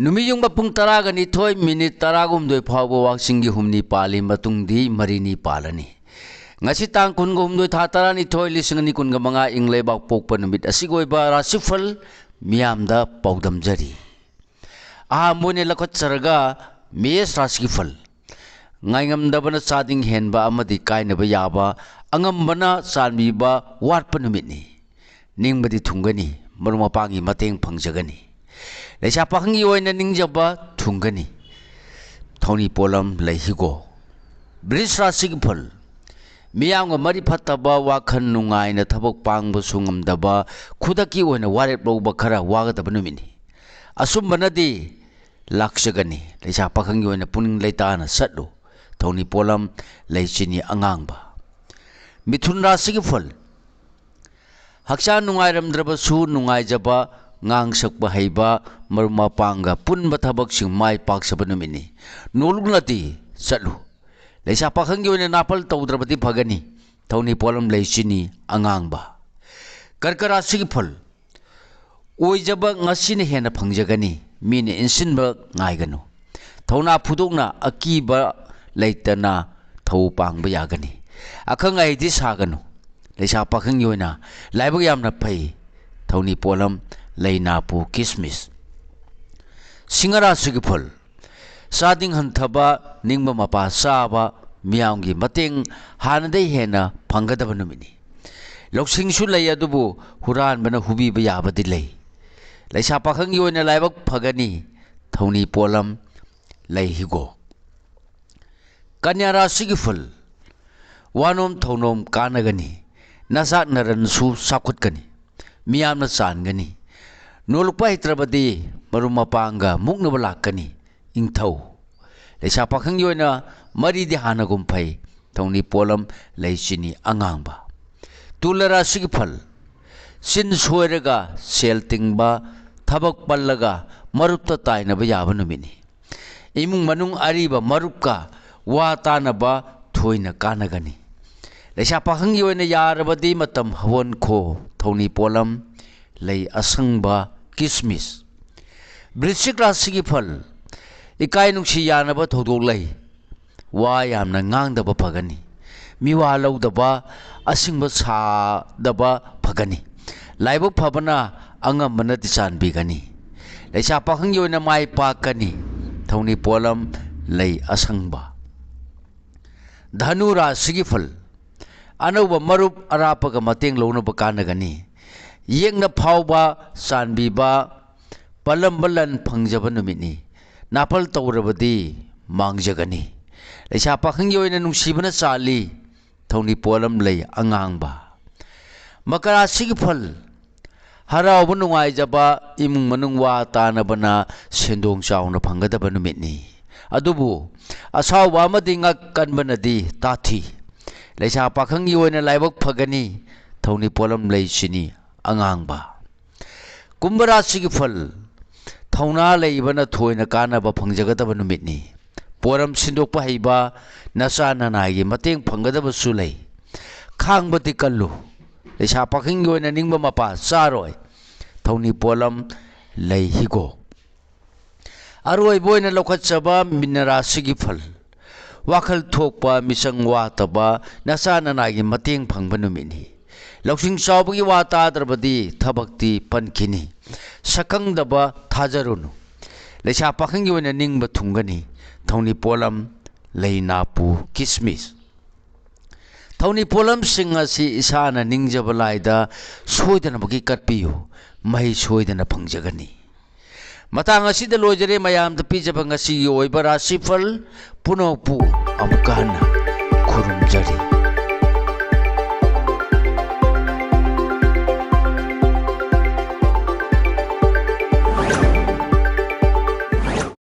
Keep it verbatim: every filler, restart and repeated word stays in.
ꯅꯨꯃꯤꯠ ꯌꯨꯡꯕ ꯄꯨꯡ ꯇꯔꯥꯒ ꯅꯤꯊꯣꯏ ꯃꯤꯅꯤꯠ ꯇꯔꯥꯒ ꯍꯨꯝꯗꯣꯏ ꯐꯥꯎꯕ ꯋꯥꯛꯆꯤꯡꯒꯤ ꯍꯨꯝꯅꯤ ꯄꯥꯜꯂꯤ, ꯃꯇꯨꯡꯗꯤ ꯃꯔꯤꯅꯤ ꯄꯥꯜꯂꯅꯤ꯫ ꯉꯁꯤ ꯇꯥꯡ ꯀꯨꯟꯒ ꯍꯨꯝꯗꯣꯏ, ꯊꯥ ꯇꯔꯥꯅꯤꯊꯣꯏ, ꯂꯤꯁꯤꯡ ꯑꯅꯤ ꯀꯨꯟꯒ ꯃꯉꯥ, ꯏꯪ ꯂꯩꯕꯥꯛ ꯄꯣꯛꯄ ꯅꯨꯃꯤꯠ ꯑꯁꯤꯒꯤ ꯑꯣꯏꯕ ꯔꯥꯁꯤꯐꯜ ꯃꯤꯌꯥꯝꯗ ꯄꯥꯎꯗꯝꯖꯔꯤ꯫ ꯑꯍꯥꯟꯕ ꯑꯣꯏꯅ ꯂꯧꯈꯠꯆꯔꯒ ꯃꯦꯁ ꯔꯥꯁꯤꯒꯤ ꯐꯜ꯫ ꯉꯥꯏꯉꯝꯗꯕꯅ ꯆꯥꯗꯤꯡ ꯍꯦꯟꯕ ꯑꯃꯗꯤ ꯀꯥꯏꯅꯕ ꯌꯥꯕ, ꯑꯉꯝꯕꯅ ꯆꯥꯟꯕꯤꯕ ꯋꯥꯠꯄ ꯅꯨꯃꯤꯠꯅꯤ꯫ ꯅꯤꯡꯕꯗꯤ ꯊꯨꯡꯒꯅꯤ, ꯃꯔꯨꯞ ꯃꯄꯥꯡꯒꯤ ꯃꯇꯦꯡ ꯐꯪꯖꯒꯅꯤ꯫ ꯂꯩꯁꯥ ꯄꯥꯈꯪꯒꯤ ꯑꯣꯏꯅ ꯅꯤꯡꯖꯕ ꯊꯨꯡꯒꯅꯤ꯫ ꯊꯧꯅꯤ ꯄꯣꯠꯂꯝ ꯂꯩ ꯍꯤꯒꯣ꯫ ꯕ꯭ꯔꯤꯖ ꯔꯥꯁꯤꯒꯤ ꯐꯜ꯫ ꯃꯤꯌꯥꯝꯒ ꯃꯔꯤ ꯐꯠꯇꯕ, ꯋꯥꯈꯜ ꯅꯨꯡꯉꯥꯏꯅ ꯊꯕꯛ ꯄꯥꯡꯕꯁꯨ ꯉꯝꯗꯕ, ꯈꯨꯗꯛꯀꯤ ꯑꯣꯏꯅ ꯋꯥꯔꯦꯞ ꯂꯧꯕ ꯈꯔ ꯋꯥꯒꯗꯕ ꯅꯨꯃꯤꯠꯅꯤ꯫ ꯑꯆꯨꯝꯕꯅꯗꯤ ꯂꯥꯛꯆꯒꯅꯤ꯫ ꯂꯩꯁꯥ ꯄꯥꯈꯪꯒꯤ ꯑꯣꯏꯅ ꯄꯨꯛꯅꯤꯡ ꯂꯩꯇꯥꯅ ꯆꯠꯂꯨ꯫ ꯊꯧꯅꯤ ꯄꯣꯠꯂꯝ ꯂꯩ ꯆꯤꯅꯤ ꯑꯉꯥꯡꯕ꯫ ꯃꯤꯊꯨꯟ ꯔꯥꯁꯤꯒꯤ ꯐꯜ꯫ ꯍꯛꯆꯥꯡ ꯅꯨꯡꯉꯥꯏꯔꯝꯗ꯭ꯔꯕꯁꯨ ꯅꯨꯡꯉꯥꯏꯖꯕ, ꯉꯥꯡ ꯁꯛꯄ ꯍꯩꯕ, ꯃꯔꯨꯞ ꯃꯄꯥꯡꯒ ꯄꯨꯟꯕ ꯊꯕꯛꯁꯤꯡ ꯃꯥꯏ ꯄꯥꯛꯆꯕ ꯅꯨꯃꯤꯠꯅꯤ꯫ ꯅꯣꯂꯨꯛꯅꯗꯤ ꯆꯠꯂꯨ꯫ ꯂꯩꯁꯥ ꯄꯥꯈꯪꯒꯤ ꯑꯣꯏꯅ ꯅꯥꯄꯜ ꯇꯧꯗ꯭ꯔꯕꯗꯤ ꯐꯒꯅꯤ꯫ ꯊꯧꯅꯤ ꯄꯣꯠꯂꯝ ꯂꯩ ꯆꯤꯅꯤ ꯑꯉꯥꯡꯕ꯫ ꯀꯔꯀ ꯔꯥꯁꯤꯒꯤ ꯐꯜ꯫ ꯑꯣꯏꯖꯕ ꯉꯁꯤꯅ ꯍꯦꯟꯅ ꯐꯪꯖꯒꯅꯤ꯫ ꯃꯤꯅ ꯏꯟꯁꯤꯟꯕ ꯉꯥꯏꯒꯅꯨ꯫ ꯊꯧꯅꯥ ꯐꯨꯗꯣꯛꯅ ꯑꯀꯤꯕ ꯂꯩꯇꯅ ꯊꯧ ꯄꯥꯡꯕ ꯌꯥꯒꯅꯤ꯫ ꯑꯈꯪ ꯑꯍꯩꯗꯤ ꯁꯥꯒꯅꯨ꯫ ꯂꯩꯁꯥ ꯄꯥꯈꯪꯒꯤ ꯑꯣꯏꯅ ꯂꯥꯏꯕꯛ ꯌꯥꯝꯅ ꯐꯩ꯫ ꯊꯧꯅꯤ ꯄꯣꯠꯂꯝ ꯂꯩ ꯅꯥꯄꯨ ꯀꯤꯁꯃꯤꯁ꯫ ꯁꯤꯡꯍ ꯔꯥꯁꯤꯒꯤ ꯐꯜ꯫ ꯆꯥꯗꯤꯡ ꯍꯟꯊꯕ, ꯅꯤꯡꯕ ꯃꯄꯥ ꯆꯥꯕ, ꯃꯤꯌꯥꯝꯒꯤ ꯃꯇꯦꯡ ꯍꯥꯟꯅꯗꯩ ꯍꯦꯟꯅ ꯐꯪꯒꯗꯕ ꯅꯨꯃꯤꯠꯅꯤ꯫ ꯂꯧꯁꯤꯡꯁꯨ ꯂꯩ, ꯑꯗꯨꯕꯨ ꯍꯨꯔꯥꯟꯕꯅ ꯍꯨꯕꯤꯕ ꯌꯥꯕꯗꯤ ꯂꯩ꯫ ꯂꯩꯁꯥ ꯄꯥꯈꯪꯒꯤ ꯑꯣꯏꯅ ꯂꯥꯏꯕꯛ ꯐꯒꯅꯤ꯫ ꯊꯧꯅꯤ ꯄꯣꯠꯂꯝ ꯂꯩ ꯍꯤꯒꯣꯛ꯫ ꯀꯟꯌꯥ ꯔꯥꯁꯤꯒꯤ ꯐꯜ꯫ ꯋꯥꯅꯣꯝ ꯊꯧꯅꯣꯝ ꯀꯥꯟꯅꯒꯅꯤ꯫ ꯅꯆꯥꯛ ꯅꯔꯟꯁꯨ ꯆꯥꯎꯈꯠꯀꯅꯤ꯫ ꯃꯤꯌꯥꯝꯅ ꯆꯥꯟꯒꯅꯤ꯫ ꯅꯣꯂꯨꯛꯄ ꯍꯩꯇ꯭ꯔꯕꯗꯤ ꯃꯔꯨꯞ ꯃꯄꯥꯡꯒ ꯃꯨꯛꯅꯕ ꯂꯥꯛꯀꯅꯤ꯫ ꯏꯪꯊꯧ꯫ ꯂꯩꯁꯥ ꯄꯥꯈꯪꯒꯤ ꯑꯣꯏꯅ ꯃꯔꯤꯗꯤ ꯍꯥꯟꯅꯒꯨꯝ ꯐꯩ꯫ ꯊꯧꯅꯤ ꯄꯣꯠꯂꯝ ꯂꯩ ꯆꯤꯅꯤ ꯑꯉꯥꯡꯕ꯫ ꯇꯨꯂ ꯔꯥꯁꯤꯒꯤ ꯐꯜ꯫ ꯆꯤꯟ ꯁꯣꯏꯔꯒ ꯁꯦꯜ ꯇꯤꯡꯕ, ꯊꯕꯛ ꯄꯜꯂꯒ ꯃꯔꯨꯞꯇ ꯇꯥꯏꯅꯕ ꯌꯥꯕ ꯅꯨꯃꯤꯠꯅꯤ꯫ ꯏꯃꯨꯡ ꯃꯅꯨꯡ ꯑꯔꯤꯕ ꯃꯔꯨꯞꯀ ꯋꯥ ꯇꯥꯅꯕ ꯊꯣꯏꯅ ꯀꯥꯟꯅꯒꯅꯤ꯫ ꯂꯩꯁꯥ ꯄꯥꯈꯪꯒꯤ ꯑꯣꯏꯅ ꯌꯥꯔꯕꯗꯤ ꯃꯇꯝ ꯍꯧꯍꯟꯈꯣ꯫ ꯊꯧꯅꯤ ꯄꯣꯠꯂꯝ ꯂꯩ ꯑꯁꯪꯕ, ꯀꯤꯁꯃꯤꯁ꯫ ꯕ꯭ꯔꯤꯁꯤꯛ ꯔꯥꯁꯤꯒꯤ ꯐꯜ, ꯏꯀꯥꯏ ꯅꯨꯡꯁꯤ ꯌꯥꯅꯕ ꯊꯧꯗꯣꯛ ꯂꯩ꯫ ꯋꯥ ꯌꯥꯝꯅ ꯉꯥꯡꯗꯕ ꯐꯒꯅꯤ꯫ ꯃꯤꯋꯥ ꯂꯧꯗꯕ, ꯑꯁꯤꯡꯕ ꯁꯥꯗꯕ ꯐꯒꯅꯤ꯫ ꯂꯥꯏꯕꯛ ꯐꯕꯅ ꯑꯉꯝꯕꯅ ꯆꯥꯟꯕꯤꯒꯅꯤ꯫ ꯂꯩꯁꯥ ꯄꯥꯈꯪꯒꯤ ꯑꯣꯏꯅ ꯃꯥꯏ ꯄꯥꯛꯀꯅꯤ꯫ ꯊꯧꯅꯤ ꯄꯣꯠꯂꯝ ꯂꯩ ꯑꯁꯪꯕ꯫ ꯙꯅꯨ ꯔꯥꯁꯤꯒꯤ ꯐꯜ, ꯑꯅꯧꯕ ꯃꯔꯨꯞ ꯑꯔꯥꯞꯄꯒ ꯃꯇꯦꯡ ꯂꯧꯅꯕ ꯀꯥꯟꯅꯒꯅꯤ꯫ ꯌꯦꯛꯅ ꯐꯥꯎꯕ ꯆꯥꯟꯕꯤꯕ, ꯄꯜꯂꯝꯕ ꯂꯟ ꯐꯪꯖꯕ ꯅꯨꯃꯤꯠꯅꯤ꯫ ꯅꯥꯄꯜ ꯇꯧꯔꯕꯗꯤ ꯃꯥꯡꯖꯒꯅꯤ꯫ ꯂꯩꯁꯥ ꯄꯥꯈꯪꯒꯤ ꯑꯣꯏꯅ ꯅꯨꯡꯁꯤꯕꯅ ꯆꯥꯜꯂꯤ꯫ ꯊꯧꯅꯤ ꯄꯣꯠꯂꯝ ꯂꯩ ꯑꯉꯥꯡꯕ꯫ ꯃꯀꯔꯥ ꯔꯥꯁꯤꯒꯤ ꯐꯜ, ꯍꯔꯥꯎꯕ ꯅꯨꯡꯉꯥꯏꯖꯕ, ꯏꯃꯨꯡ ꯃꯅꯨꯡ ꯋꯥ ꯇꯥꯅꯕꯅ ꯁꯦꯟꯗꯣꯡ ꯆꯥꯎꯅ ꯐꯪꯒꯗꯕ ꯅꯨꯃꯤꯠꯅꯤ꯫ ꯑꯗꯨꯕꯨ ꯑꯁꯥꯎꯕ ꯑꯃꯗꯤ ꯉꯛ ꯀꯟꯕꯅꯗꯤ ꯇꯥꯊꯤ꯫ ꯂꯩꯁꯥ ꯄꯥꯈꯪꯒꯤ ꯑꯣꯏꯅ ꯂꯥꯏꯕꯛ ꯐꯒꯅꯤ꯫ ꯊꯧꯅꯤ ꯄꯣꯠꯂꯝ ꯂꯩ ꯁꯤꯅꯤ ꯑꯉꯥꯡꯕ꯫ ꯀꯨꯝꯚ ꯔꯥꯁꯤꯒꯤ ꯐꯜ, ꯊꯧꯅꯥ ꯂꯩꯕꯅ ꯊꯣꯏꯅ ꯀꯥꯟꯅꯕ ꯐꯪꯖꯒꯗꯕ ꯅꯨꯃꯤꯠꯅꯤ꯫ ꯄꯣꯔꯝ ꯁꯤꯟꯗꯣꯛꯄ ꯍꯩꯕ, ꯅꯆꯥ ꯅꯅꯥꯏꯒꯤ ꯃꯇꯦꯡ ꯐꯪꯒꯗꯕꯁꯨ ꯂꯩ꯫ ꯈꯥꯡꯕꯗꯤ ꯀꯜꯂꯨ꯫ ꯂꯩꯁꯥ ꯄꯥꯈꯪꯒꯤ ꯑꯣꯏꯅ ꯅꯤꯡꯕ ꯃꯄꯥ ꯆꯥꯔꯣꯏ꯫ ꯊꯧꯅꯤ ꯄꯣꯠꯂꯝ ꯂꯩ ꯍꯤꯒꯣꯛ꯫ ꯑꯔꯣꯏꯕ ꯑꯣꯏꯅ ꯂꯧꯈꯠꯆꯕ ꯃꯤꯅ ꯔꯥꯁꯤꯒꯤ ꯐꯜ꯫ ꯋꯥꯈꯜ ꯊꯣꯛꯄ, ꯃꯤꯆꯪ ꯋꯥꯠꯇꯕ, ꯅꯆꯥ ꯅꯅꯥꯏꯒꯤ ꯃꯇꯦꯡ ꯐꯪꯕ ꯅꯨꯃꯤꯠꯅꯤ꯫ ꯂꯧꯁꯤꯡ ꯆꯥꯎꯕꯒꯤ ꯋꯥ ꯇꯥꯗ꯭ꯔꯕꯗꯤ ꯊꯕꯛꯇꯤ ꯄꯟꯈꯤꯅꯤ꯫ ꯁꯛꯈꯪꯗꯕ ꯊꯥꯖꯔꯨꯅꯨ꯫ ꯂꯩꯁꯥ ꯄꯥꯈꯪꯒꯤ ꯑꯣꯏꯅ ꯅꯤꯡꯕ ꯊꯨꯡꯒꯅꯤ꯫ ꯊꯧꯅꯤ ꯄꯣꯠꯂꯝ ꯂꯩ ꯅꯥꯄꯨ ꯀꯤꯁꯃꯤꯁ꯫ ꯊꯧꯅꯤ ꯄꯣꯠꯂꯝꯁꯤꯡ ꯑꯁꯤ ꯏꯁꯥꯅ ꯅꯤꯡꯖꯕ ꯂꯥꯏꯗ ꯁꯣꯏꯗꯅꯃꯛꯀꯤ ꯀꯠꯄꯤꯌꯨ꯫ ꯃꯍꯩ ꯁꯣꯏꯗꯅ ꯐꯪꯖꯒꯅꯤ꯫ ꯃꯇꯥꯡ ꯑꯁꯤꯗ ꯂꯣꯏꯖꯔꯦ ꯃꯌꯥꯝꯗ ꯄꯤꯖꯕ ꯉꯁꯤꯒꯤ ꯑꯣꯏꯕ ꯔꯥꯁꯤꯐꯜ꯫ ꯄꯨꯝꯅꯃꯛꯄꯨ ꯑꯃꯨꯛꯀ ꯍꯟꯅ